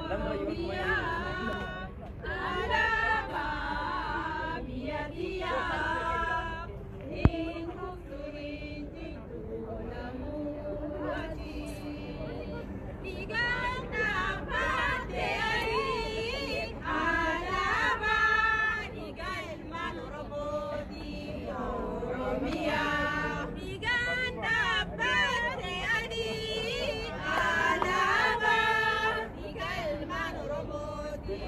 Oromiyaa alaabaa biyya kiyyaa hin kuftu hin jigdu lamuuti. Dhiigaan dhaabbatte adii alaabaa dhiiga ilmaan Oromooti Oromiyaa. Dhiigaan dhaabbatte adii alaabaa dhiiga ilmaan Oromooti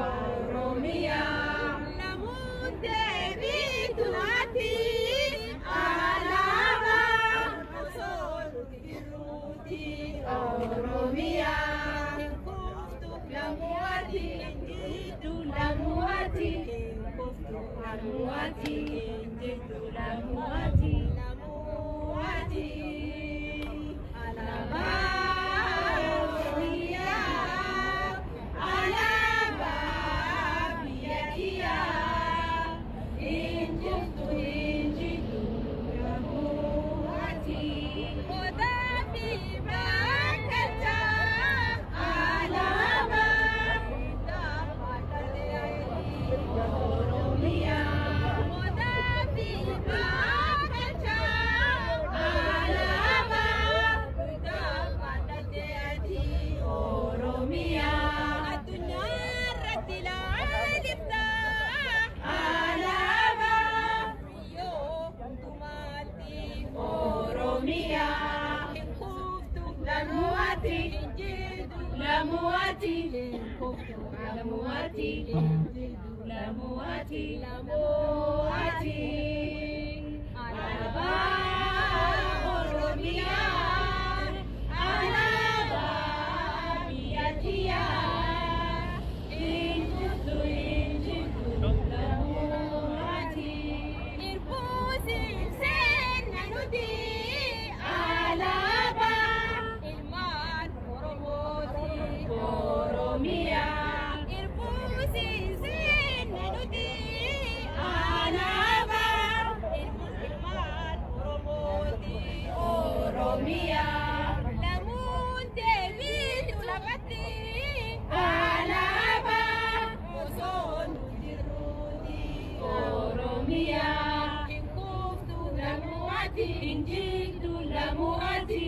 Oromiyaa. Lamuun deebiitu ati alaabaa osoo nuti jirruuti Oromiyaa. Hin kuftu lamuu ati hin jiddu lamuu ati hin kuftu lamuu ati hin jiddu lamuu ati lamuu ati alaabaa Oromiyaa alaabaa biyya kiyyaa hin kuftu hin jiddu lamuu ati. Odaa fi bakkalcha alaabaa Oromiyaa. Odaa fi bakkalcha alaabaa Oromiyaa. Addunyaa irratti ilaalifta alaabaa biyyoo hundumaatti Oromiyaa. Hin kuftu lamuu ati hin jiddu lamuu ati hin kuftu lamuu ati hin jiddu lamuu ati lamuu ati alaabaa Oromiyaa alaabaa biyya kiyyaa hin kuftu hin jiddu lamuu ati. Irbuusin seenna nuti alaabaa ilmaan Oromooti Oromiyaa. Irbuusin seenna nuti alaabaa ilmaan Oromooti Oromiyaa. Lamuun deebiitu lafatti alaabaa osoo nu jirruuti Oromiyaa. Hin kuftu lamuu ati hin jigdu lamuu ati.